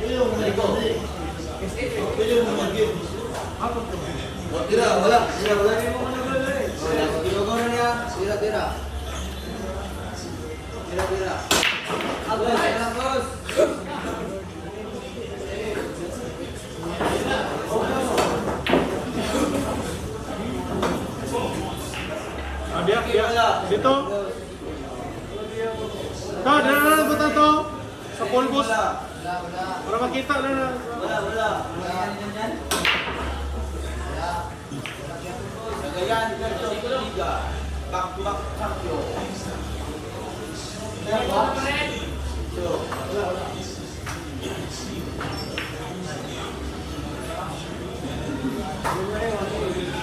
Tira, wala. Tira, wala. Tira na niya. Tira, tira. Tira, tira. Agos, agos. Ah, biyak, biyak. Dito. To, dala na lang buta to. Sa pulbos. Wala, wala. Para makita na na. Wala, wala. Wala. Cagayan versus Liga. Back to back champion. So, wala, wala.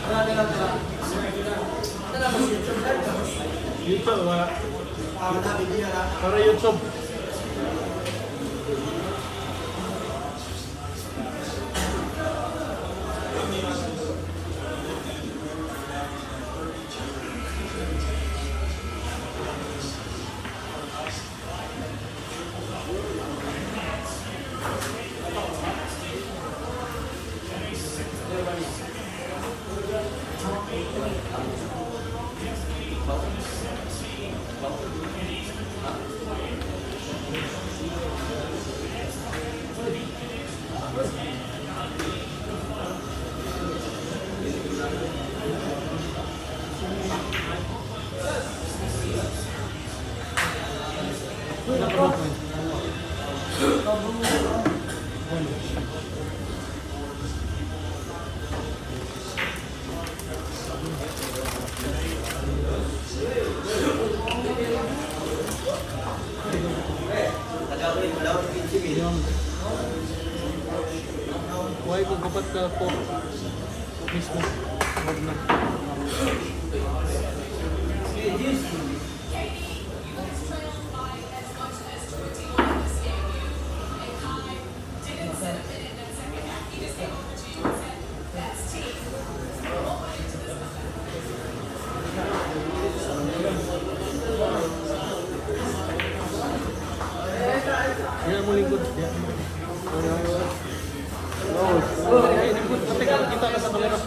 Wala, wala, wala. YouTube, wala. Para YouTube. Why kung kapat ka po mismo? Wag na. Yan mo lingkod. Yan mo. Ay, lingkod. Ate, kita ka sa kamera.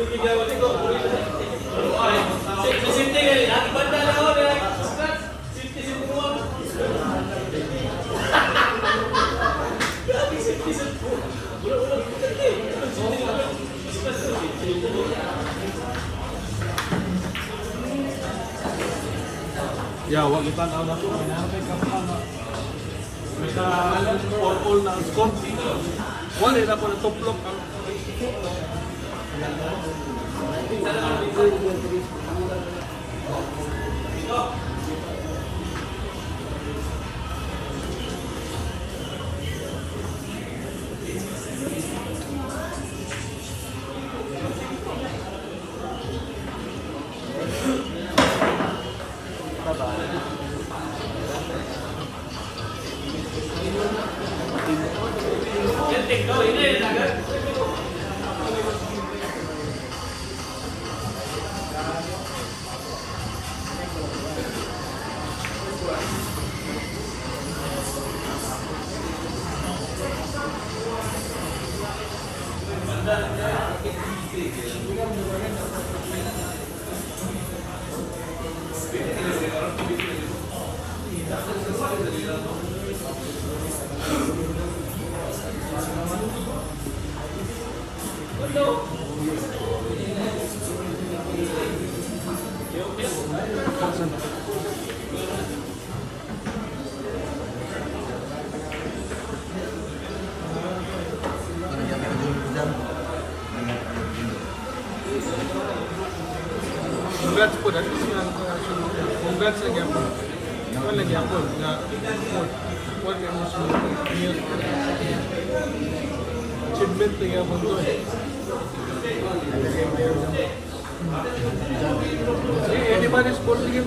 Yeah, wag itan-aw na ko. May ka na. May ka 4-all na ang score. Wala na po na tuplok ang. Congrats po, that is nga congrats na gyapon. Wala gyapon na what kay mo mute. Achievement na gyapon to eh. Eh, anybody sporting him?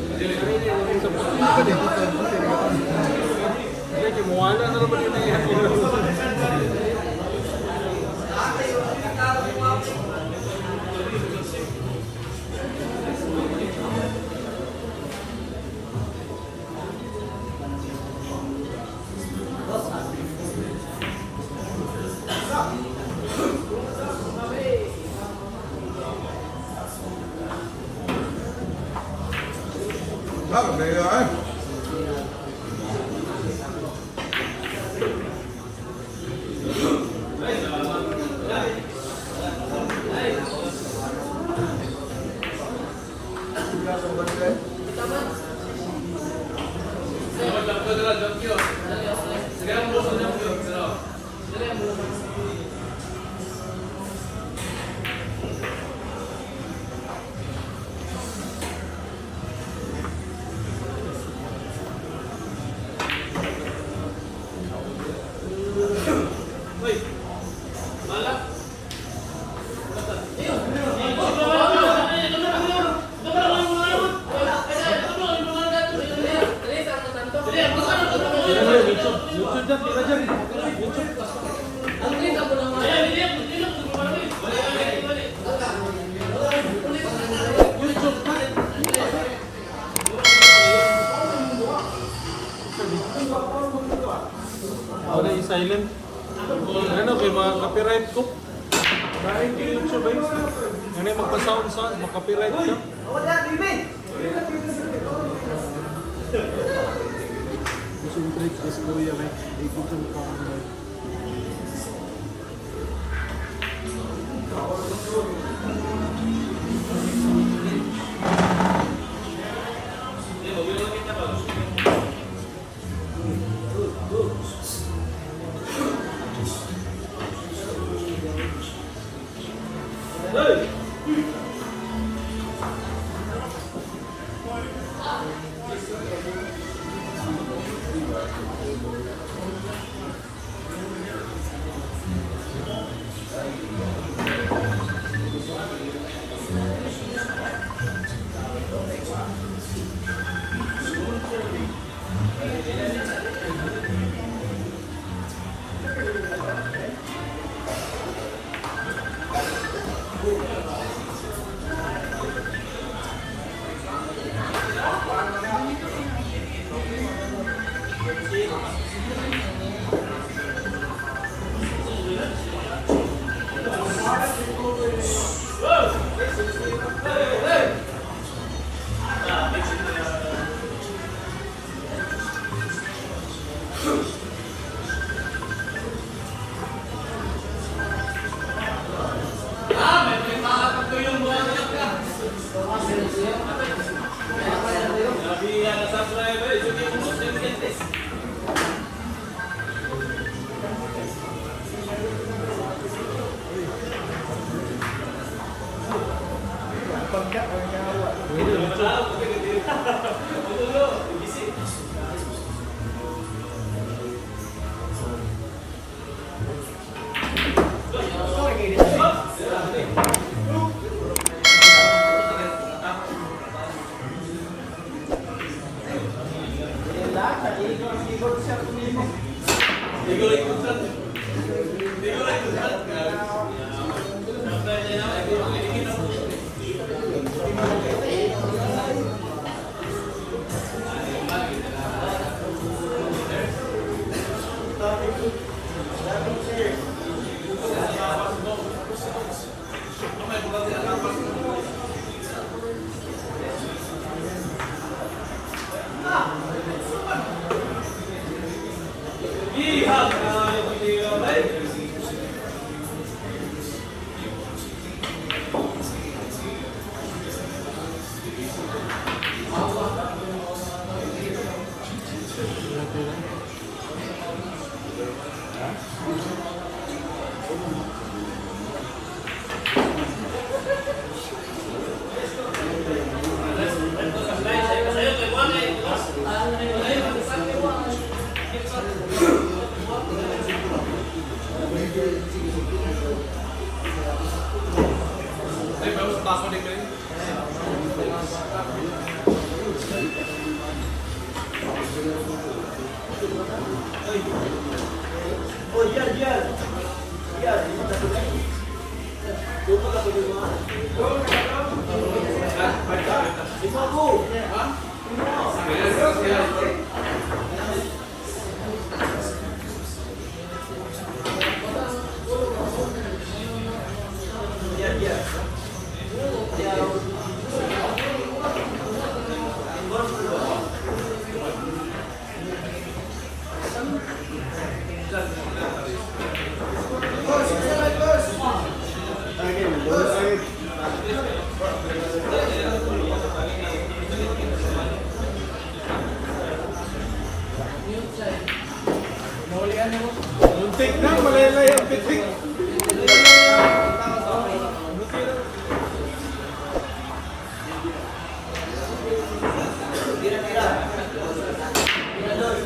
Supporting ka din. Hindi, kay mawala na naman yun na yan. Ah, may eh. YouTube, YouTube dyan, tira dyan. YouTube. YouTube. Wala i-silent. Ano, kay mga copyright ko. Dahil kay YouTube ay. Ano yung magpa-sound-sound, makapiright ka. Wala, Bibi! Gusto mo trip sa Korea, may ikot sa mukha ko na. Pagka, pagka. Ay, pero sa tako din kayo. Oh, yan, yan. Yan, di ba tayo? Dupa ka pwede mo. Di ba ko? Yan, yan. Muntik na, malalay ang pitik. Tira, tira. Tira, dos.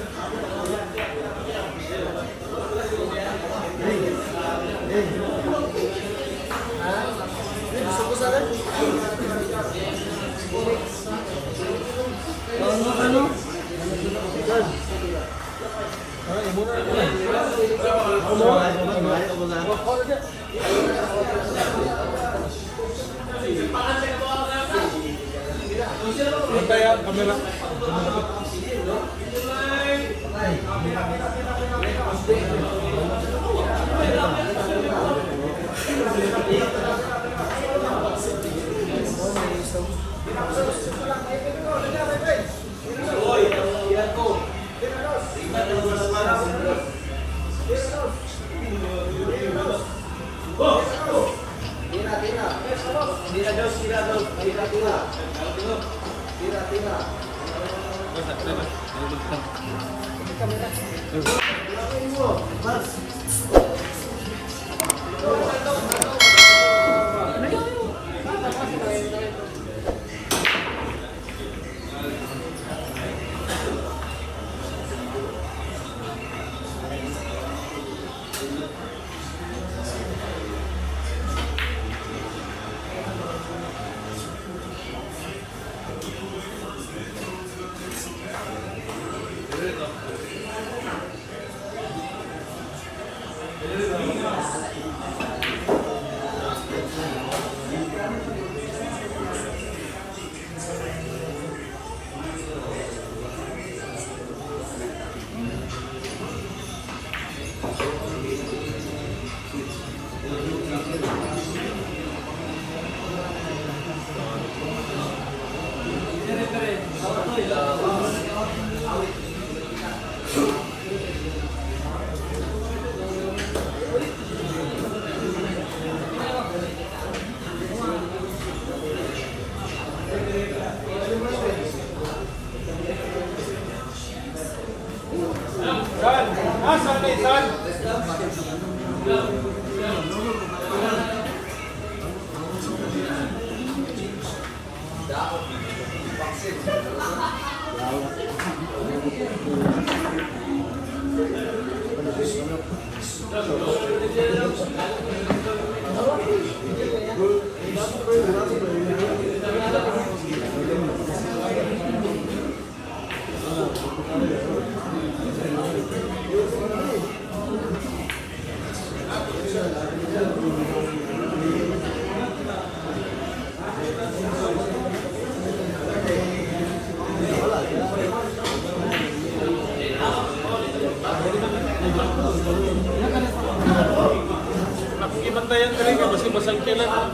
Gusto ko sana. Ano, ano? Antay ang kamera. Oy, tira ko. Tira, tira. Tira, dos, tira, dos. Tira, tira. Tira, tira. San! Asan ni San? Nakikibantayan ka rin ka, basta basang kailan.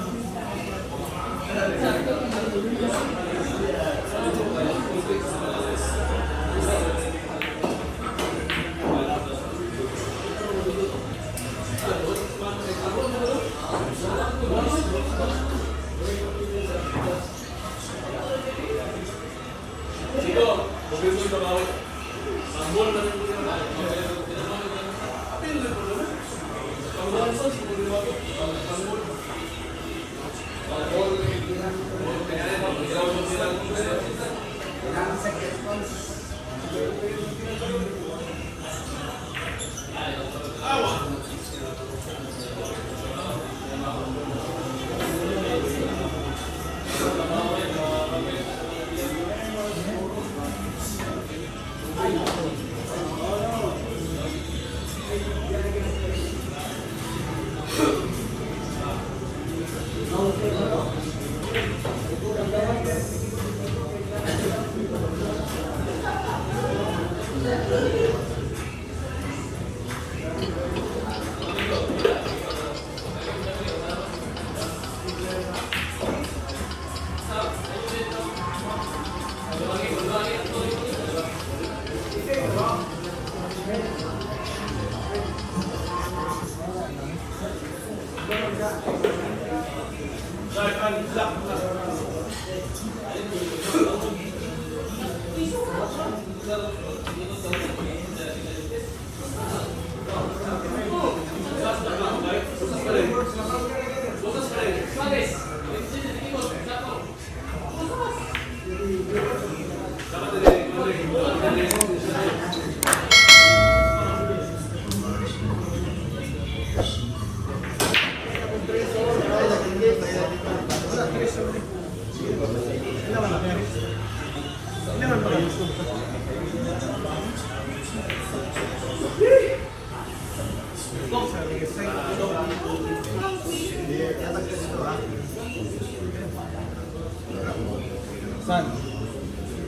San?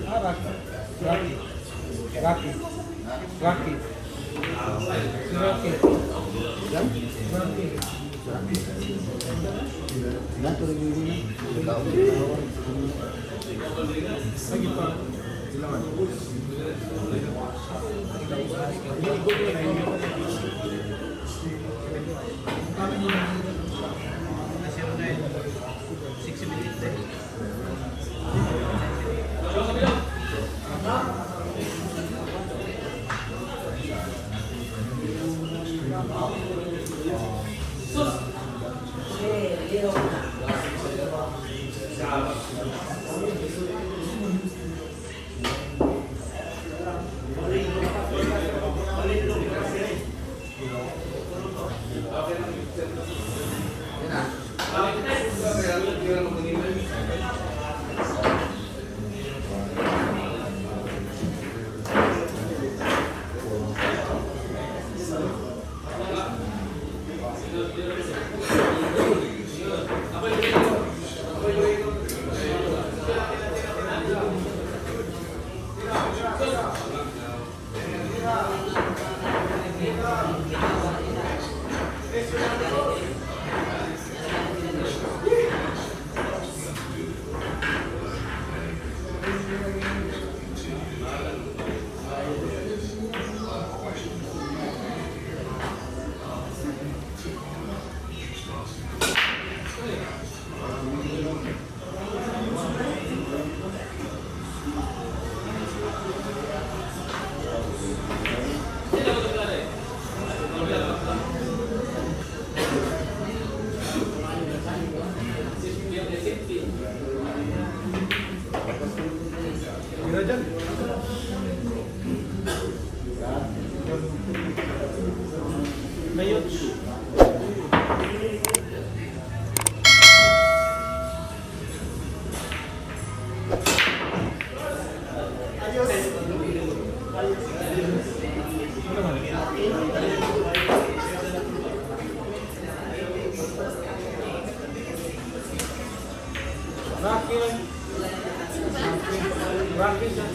Ah, Rocky. Rocky. Rocky. Rocky. Si Rocky. Rocky. Lagi pa. dyan. Mayot. Ano man? Rocky. Rocky siya.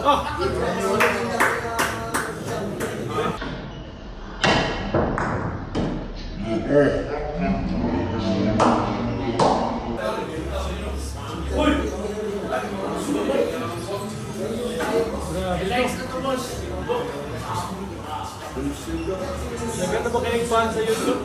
Ah, Nagkanta ba kayong fan sa YouTube?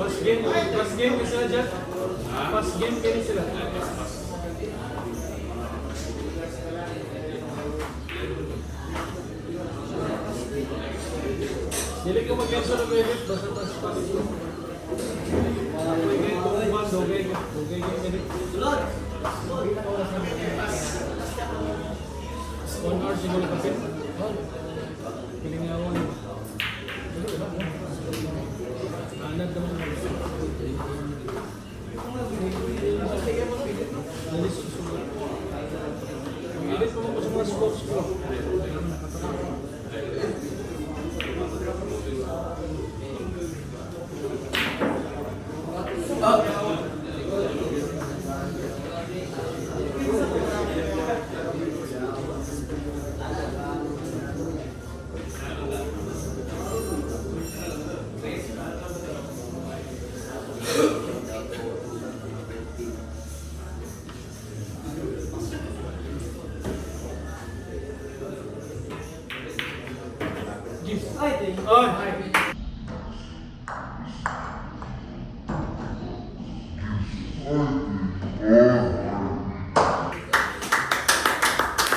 First game kasi sila dyan. First game kini sila. Dili ko mag-cancel ng edit, basta pas pas. Dugay dugay dugay edit. Sulod! 1 hour siguro kasi. Piling nga ako. Anad naman. Nalis Edit ko mo sa mga scopes ko. Ay, thank you. Ay!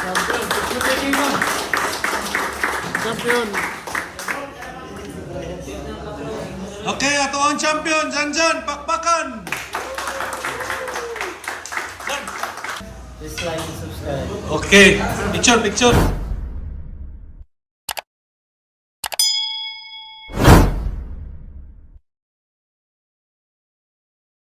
Champion! Picture taking mo! Champion! Okay, ato ang champion, Janjan, pakpakan! Please like and subscribe. Okay, picture, picture.